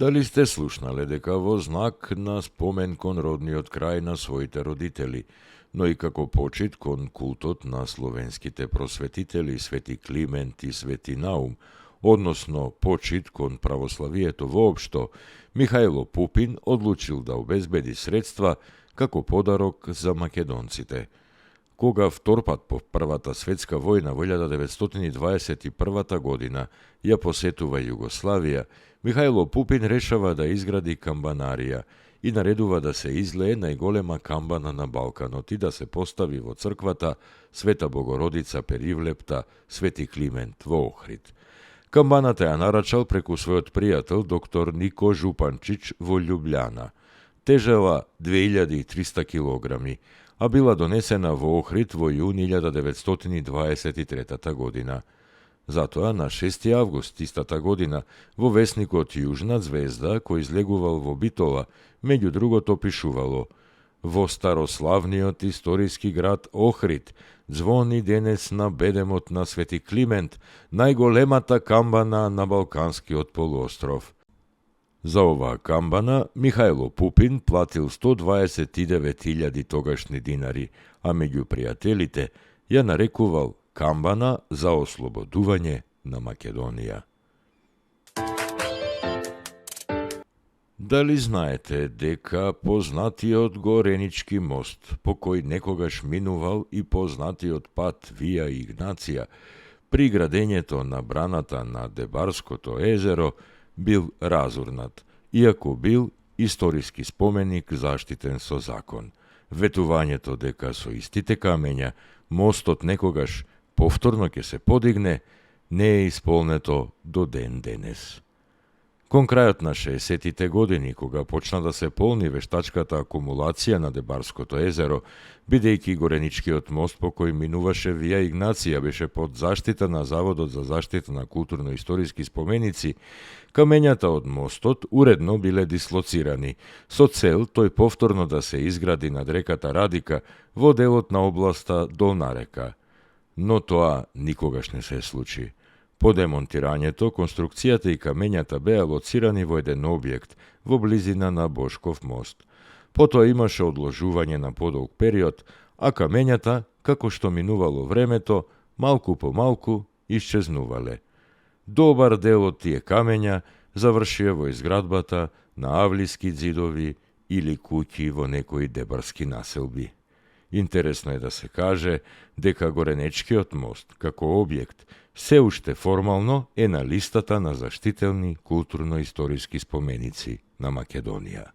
Дали сте слушнале дека во знак на спомен кон родниот крај на своите родители, но и како почит кон култот на словенските просветители Свети Климент и Свети Наум, односно почит кон православието воопшто, Михајло Пупин одлучил да обезбеди средства како подарок за македонците. Кога вторпат по Првата светска војна во 1921 година ја посетува Југославија, Михајло Пупин решава да изгради камбанарија и наредува да се излее најголема камбана на Балканот и да се постави во црквата Света Богородица Перивлепта Свети Климент во Охрид. Камбаната ја нарачал преку својот пријател доктор Нико Жупанчич во Љубљана. Тежела 2300 килограми, а била донесена во Охрид во јун 1923 година. Затоа на 6 август истата година во весникот Јужна звезда, кој излегувал во Битола, меѓу другото пишувало: во старославниот историски град Охрид звони денес на бедемот на Свети Климент, најголемата камбана на Балканскиот полуостров. За оваа камбана Михајло Пупин платил 129.000 тогашни динари, а меѓу пријателите ја нарекувал камбана за ослободување на Македонија. Дали знаете дека познатиот Горенички мост, по кој некогаш минувал и познатиот пат Вија Игнација, при градењето на браната на Дебарското езеро, бил разурнат, иако бил историски споменик заштитен со закон. Ветувањето дека со истите камења мостот некогаш повторно ќе се подигне, не е исполнето до ден денес. Кон крајот на 60-тите години, кога почна да се полни вештачката акумулација на Дебарското езеро, бидејќи Гореничкиот мост по кој минуваше Вија Игнација беше под заштита на Заводот за заштита на културно-историски споменици, камењата од мостот уредно биле дислоцирани, со цел тој повторно да се изгради над реката Радика во делот на областа Долна река. Но тоа никогаш не се случи. По демонтирањето, конструкцијата и камењата беа лоцирани во еден објект во близина на Бошков мост. Потоа имаше одложување на подолг период, а камењата, како што минувало времето, малку по малку исчезнувале. Добар дел од тие камења завршија во изградбата на авлиски ѕидови или куќи во некои дебарски населби. Интересно е да се каже дека Горенечкиот мост, како објект, се уште формално е на листата на заштителни културно-историски споменици на Македонија.